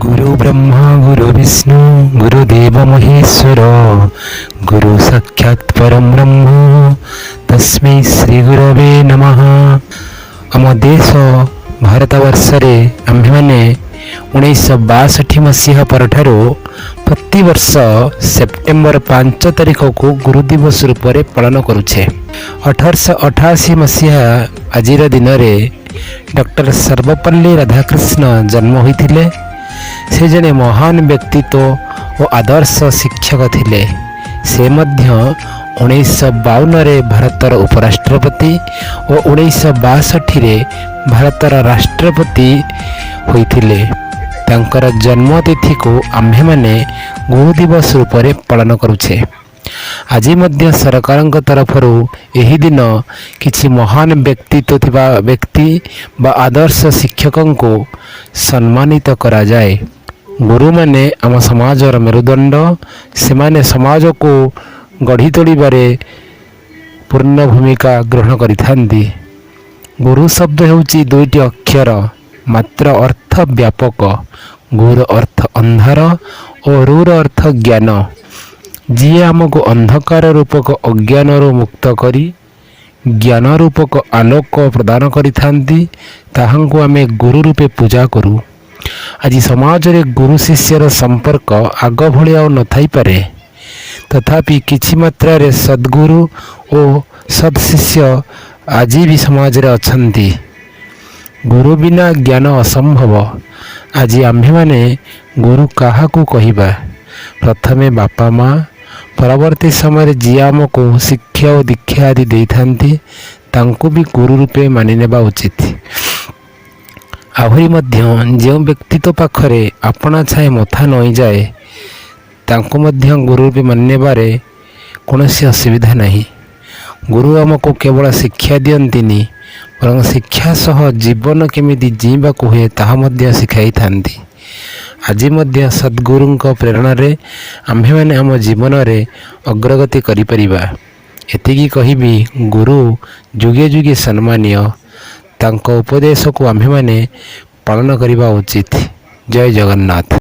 ଗୁରୁ ବ୍ରହ୍ମା, ଗୁରୁ ବିଷ୍ଣୁ, ଗୁରୁଦେବ ମହେଶ୍ୱର, ଗୁରୁ ସାକ୍ଷାତ ପରମ ବ୍ରହ୍ମ, ତସ୍ମୈ ଶ୍ରୀ ଗୁରବେ ନମଃ। ଆମ ଦେଶ ଭାରତବର୍ଷରେ ଆମ୍ଭେମାନେ 1962 ମସିହା ପରଠାରୁ ପ୍ରତିବର୍ଷ ସେପ୍ଟେମ୍ବର 5 ତାରିଖକୁ ଗୁରୁ ଦିବସ ରୂପରେ ପାଳନ କରୁଛେ। 1888 ମସିହା ଆଜିର ଦିନରେ ଡକ୍ଟର ସର୍ବପଲ୍ଲୀ ରାଧାକୃଷ୍ଣ ଜନ୍ମ ହୋଇଥିଲେ। ସେ ଜଣେ ମହାନ ବ୍ୟକ୍ତିତ୍ୱ ଓ ଆଦର୍ଶ ଶିକ୍ଷକ ଥିଲେ। ସେ ମଧ୍ୟ 1952ରେ ଭାରତର ଉପରାଷ୍ଟ୍ରପତି ଓ 1962ରେ ଭାରତର ରାଷ୍ଟ୍ରପତି ହୋଇଥିଲେ। ତାଙ୍କର ଜନ୍ମତିଥିକୁ ଆମ୍ଭେମାନେ ଗୁରୁ ଦିବସ ରୂପରେ ପାଳନ କରୁଛେ। ଆଜି ମଧ୍ୟ ସରକାରଙ୍କ ତରଫରୁ ଏହି ଦିନ କିଛି ମହାନ ବ୍ୟକ୍ତିତ୍ୱ ଥିବା ବ୍ୟକ୍ତି ବା ଆଦର୍ଶ ଶିକ୍ଷକଙ୍କୁ ସମ୍ମାନିତ କରାଯାଏ। ଗୁରୁମାନେ ଆମ ସମାଜର ମେରୁଦଣ୍ଡ। ସେମାନେ ସମାଜକୁ ଗଢ଼ି ତୋଳିବାରେ ପୂର୍ଣ୍ଣ ଭୂମିକା ଗ୍ରହଣ କରିଥାନ୍ତି। ଗୁରୁ ଶବ୍ଦ ହେଉଛି ଦୁଇଟି ଅକ୍ଷର, ମାତ୍ର ଅର୍ଥ ବ୍ୟାପକ। ଗୁର ଅର୍ଥ ଅନ୍ଧାର ଓ ରୁର ଅର୍ଥ ଜ୍ଞାନ। ଯିଏ ଆମକୁ ଅନ୍ଧକାର ରୂପକ ଅଜ୍ଞାନରୁ ମୁକ୍ତ କରି ଜ୍ଞାନ ରୂପକ ଆଲୋକ ପ୍ରଦାନ କରିଥାନ୍ତି, ତାହାଙ୍କୁ ଆମେ ଗୁରୁ ରୂପେ ପୂଜା କରୁ। ଆଜି ସମାଜରେ ଗୁରୁ ଶିଷ୍ୟର ସମ୍ପର୍କ ଆଗ ଭଳି ଆଉ ନଥାଇପାରେ। ତଥାପି କିଛି ମାତ୍ରାରେ ସଦ୍ଗୁରୁ ଓ ସଦ୍ ଶିଷ୍ୟ ଆଜି ବି ସମାଜରେ ଅଛନ୍ତି। ଗୁରୁ ବିନା ଜ୍ଞାନ ଅସମ୍ଭବ। ଆଜି ଆମ୍ଭେମାନେ ଗୁରୁ କାହାକୁ କହିବା? ପ୍ରଥମେ ବାପା ମା, ପରବର୍ତ୍ତୀ ସମୟରେ ଯିଏ ଆମକୁ ଶିକ୍ଷା ଓ ଦୀକ୍ଷା ଆଦି ଦେଇଥାନ୍ତି, ତାଙ୍କୁ ବି ଗୁରୁ ରୂପେ ମାନିନେବା ଉଚିତ। ଆହୁରି ମଧ୍ୟ ଯେଉଁ ବ୍ୟକ୍ତିତ୍ୱ ପାଖରେ ଆପଣା ଛାଏଁ ମଥା ନଇଁଯାଏ, ତାଙ୍କୁ ମଧ୍ୟ ଗୁରୁ ରୂପେ ମାନିନେବାରେ କୌଣସି ଅସୁବିଧା ନାହିଁ। ଗୁରୁ ଆମକୁ କେବଳ ଶିକ୍ଷା ଦିଅନ୍ତିନି, ବରଂ ଶିକ୍ଷା ସହ ଜୀବନ କେମିତି ଜୀଇଁବାକୁ ହୁଏ, ତାହା ମଧ୍ୟ ଶିଖାଇଥାନ୍ତି। ଆଜି ମଧ୍ୟ ସଦ୍ଗୁରୁଙ୍କ ପ୍ରେରଣାରେ ଆମ୍ଭେମାନେ ଆମ ଜୀବନରେ ଅଗ୍ରଗତି କରିପାରିବା। ଏତିକି କହିବି, ଗୁରୁ ଯୁଗେ ଯୁଗେ ସମ୍ମାନୀୟ। ତାଙ୍କ ଉପଦେଶକୁ ଆମ୍ଭେମାନେ ପାଳନ କରିବା ଉଚିତ। ଜୟ ଜଗନ୍ନାଥ।